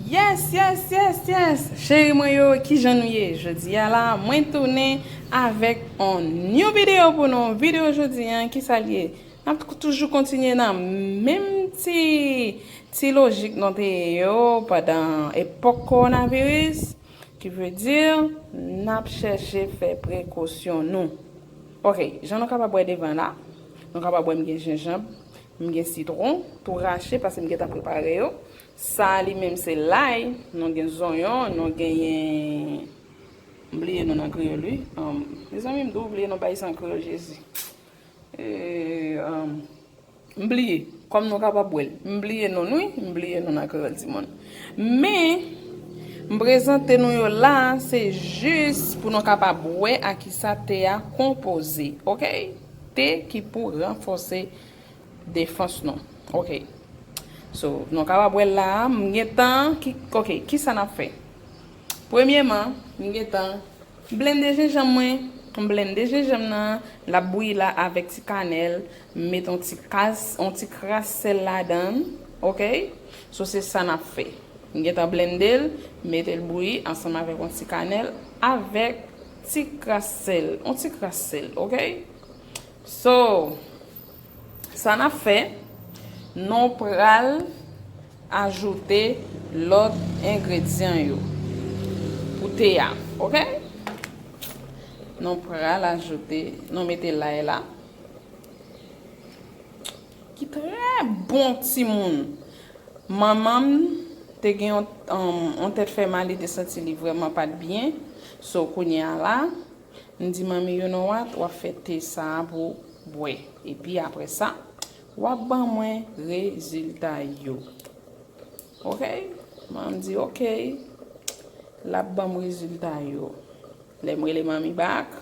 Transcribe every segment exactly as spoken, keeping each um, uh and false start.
Yes, yes, yes, yes. Cheri mwen yo, kijan nou ye? Jodi a la, mwen tounen avèk on new video pou nou. Video jodi a, kisa l ye? N ap toujou kontinye nan menm ti, ti lojik nou te ye yo pandan epòk kowonaviris, ki vle di, n ap chèche fè prekosyon nou. Ok, jan nou kapab wè devan la, nou kapab wè m gen jenjanm, m gen sitwon, tou rache, paske m gentan prepare yo. Sa li menm se lay, nou gen zonyon, nou genyen, m bliye non an kreyòl, wi. Anm, mezanmi, m tou bliye non pa isan an kreyòl, Jezi. E, anm, m bliye. Kòm nou kapab wè l, m bliye non l, wi, m bliye non an kreyòl, timoun. Men, m prezante nou yo la, se jis pou nou kapab wè a kisa te a konpoze, ok? Te ki pou ranfòse defans nou. Ok. So, nou kapab wè la, m gentan, ki, ok, kisa n ap fè? Premyèman, m gentan blende jenjanm mwen. M blende jenjanm nan, l ap bouyi la avèk ti kanèl, m met on ti kas, on ti kras sèl ladan l, ok? So, se sa n ap fè. M gentan blende l, mete l bouyi ansanm avèk on ti kanèl, avèk ti kras sèl, on ti kras sèl, ok? So, sa n ap fè, nou pral ajoute lòt engredyan yo pou te a, ok? Nou pral ajoute, nou mete lay la, ki trè bon, timoun. Manman m te gen yon, um, yon tèt fè mal, li te santi li vrèman pa t byen. So, kounye a la, m di manmi, you know what, w ap fè te sa a pou w bwè. Epi apre sa, w ap ban mwen rezilta yo. Ok? Manman m di, ok, l ap ban m rezilta yo. Lè m rele manmi back,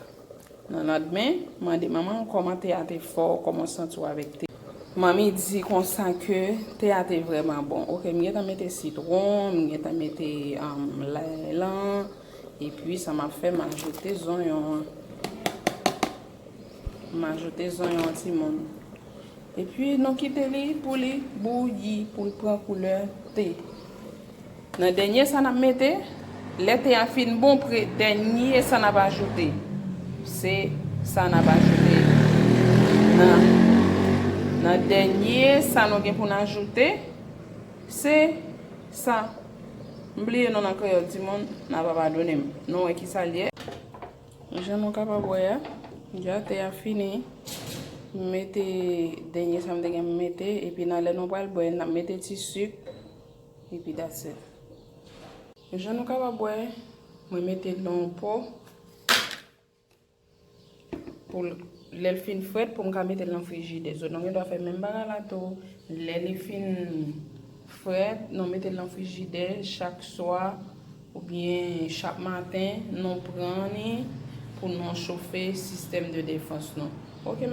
nan landmen, mande manman m kòman te a te fè w, kòman w santi w avèk te. Manmi di konsa ke te a te vrèman bon. Ok, m gentan mete sitwon, m gentan mete, um, lay lan, epi sa m ap fè, m ajoute zonyon an. M ajoute zonyon an, timoun. Epi nou kite li pou li bouyi, pou l pran koulè te. Nan dènye sa n ap mete, lè te a fin bon, pre, dènye sa n ap ajoute, se sa n ap ajoute nan, nan dènye sa nou gen pou n ajoute, se sa. M bliye non l an kreyòl, timoun, n a pa padone m. Nou wè kisa l ye. Jan nou kapab wè a, dja te a fini. M mete dènye sa m te gen pou m mete, epi nan lè nou pral bwè, n ap mete ti sik, epi that's it. Jan nou kapab wè, mwen mete l nan yon po pou l, lè l fin frèt, pou m ka mete l nan frijidè. So, nou gen dwa fè menm bagay la tou. Lè li fin frèt, nou mete l nan frijidè chak swa oubyen chak maten, nou pran li pou nou chofe sistèm de defans nou. Ok,